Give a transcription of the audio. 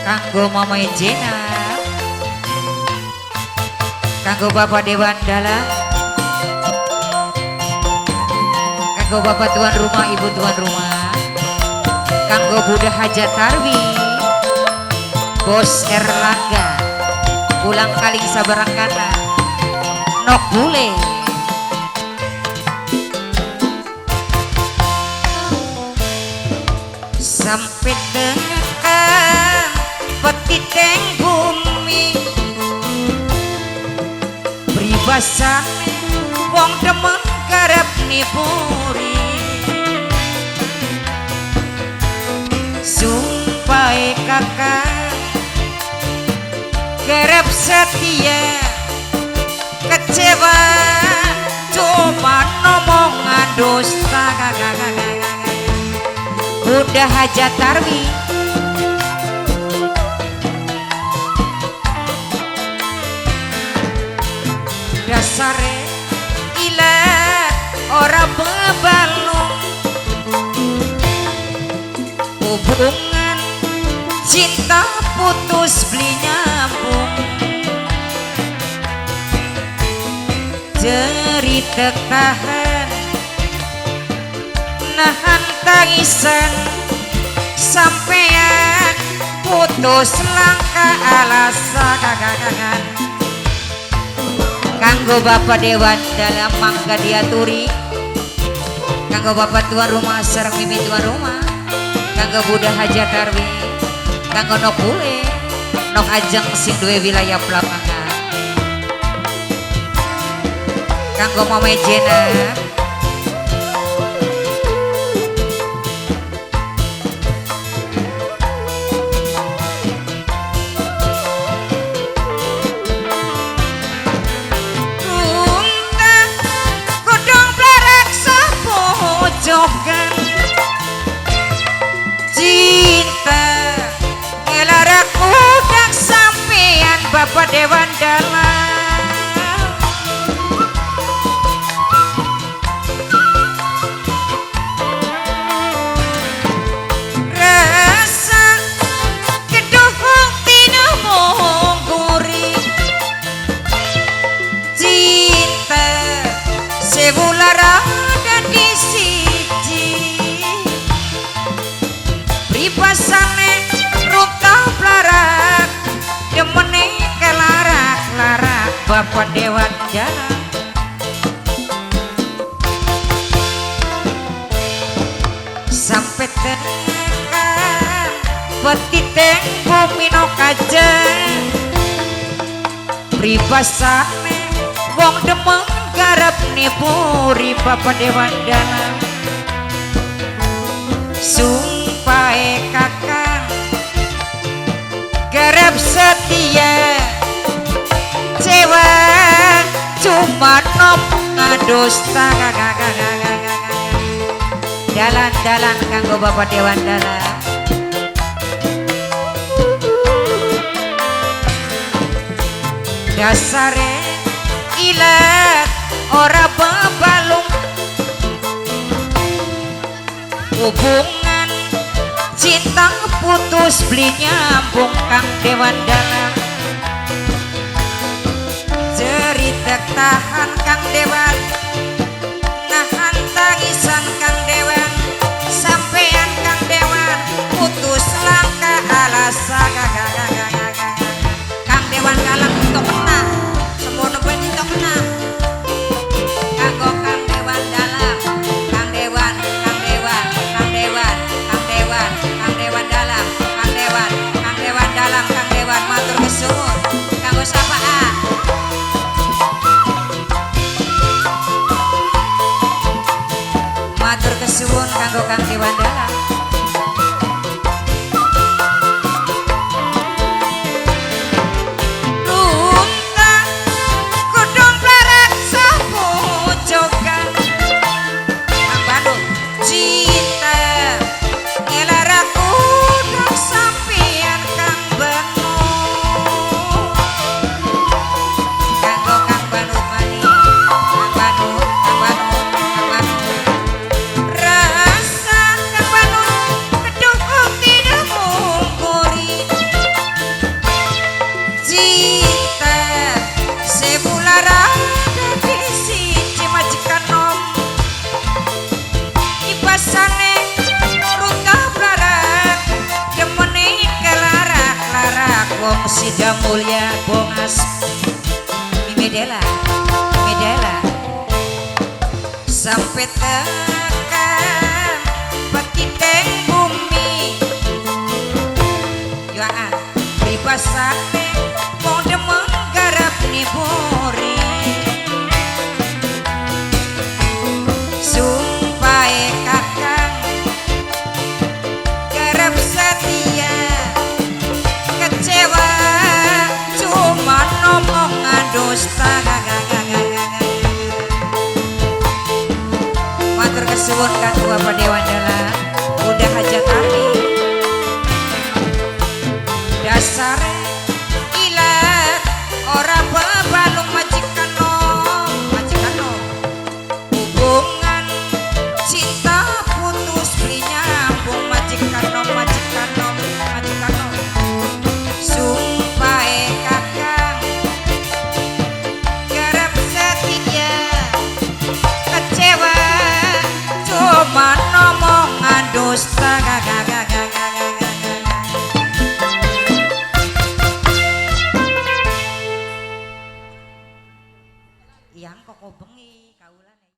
Kanggo Mama Jena, kanggo Bapak Dewan Dalam, kanggo Bapak tuan rumah, Ibu tuan rumah, kanggo Buddha Hajat Tarwi, Bos Erlangga, pulang kaling sabarangkana, nok bule. Sampai tekan petiteng bumi, pribasane wong demen garap nipuri. Sumpahe kakak garap setia, kecewa cuma ngomongan dusta. Udah Hajat Tarwi, dasare ilat ora bebalung, hubungan cinta putus beli nyambung, cerita tahan nahan tangisan, sampean putus langkah alasan. Kanggo Bapak Dewan Dalam mangga diaturi, kanggo Bapak tuan rumah sareng mimi tuan rumah, kanggo Buddha Hajat Tarwi, kanggo nok bule nok ajeng sing duwe wilayah Plapangan, kanggo Mama Jena. Cinta ngelarak udak sampean Bapak Dewan Dalam, rasa kedohong tino mongguri, cinta sewu lara dadi siji, pribasane runtah blarak demene kelarak-larak Bapak Dewan Dalam. Sampai tekan petiteng bumi no kajeng, pribasane wong demen garap nipuri Bapak Dewan Dalam. Sumpahe kakang garap setia, cewa cuma nom ngadusta. Dalan-dalan kanggo Bapak Dewan Dalam. Dasare ilat ora bebalung, hubungan cinta putus beli nyambung Kang Dewan Dalam. Cerita tahan Kang Dewan, nahan tangisan Kang Dewan, sampean Kang Dewan putus langkah alasan. Kang Dewan kalang itu kena, semono ben itu kena. Kanggo Kang Dewan Dalam, Kang Dewan, Kang Dewan, Kang Dewan, Kang Dewan, Kang Dewan Dalam, Kang Dewan, Kang Dewan Dalam, Kang Dewan matur kesuwun. Kanggo sapa a? Matur kesuwun kanggo Kang Dewan Dalam. Runtah godhong blarak sapojokan, Kang Bandung cinta ngelarak udak sampean Kang Banu, kanggo Kang Banu mani, Kang Banu, Kang Banu, Kang Banu, rasa Kang Banu Kakung Sidamulya Bongas Mimedela Medela sampai tekan petiteng bumi ya pribasane wong demen garap niburi sumpahe kakang garap setia kecewa cuma omongan dusta. Matur kesuwun kanggo Bapak Dewan Dalang udah hajat kami dasare ilat ora.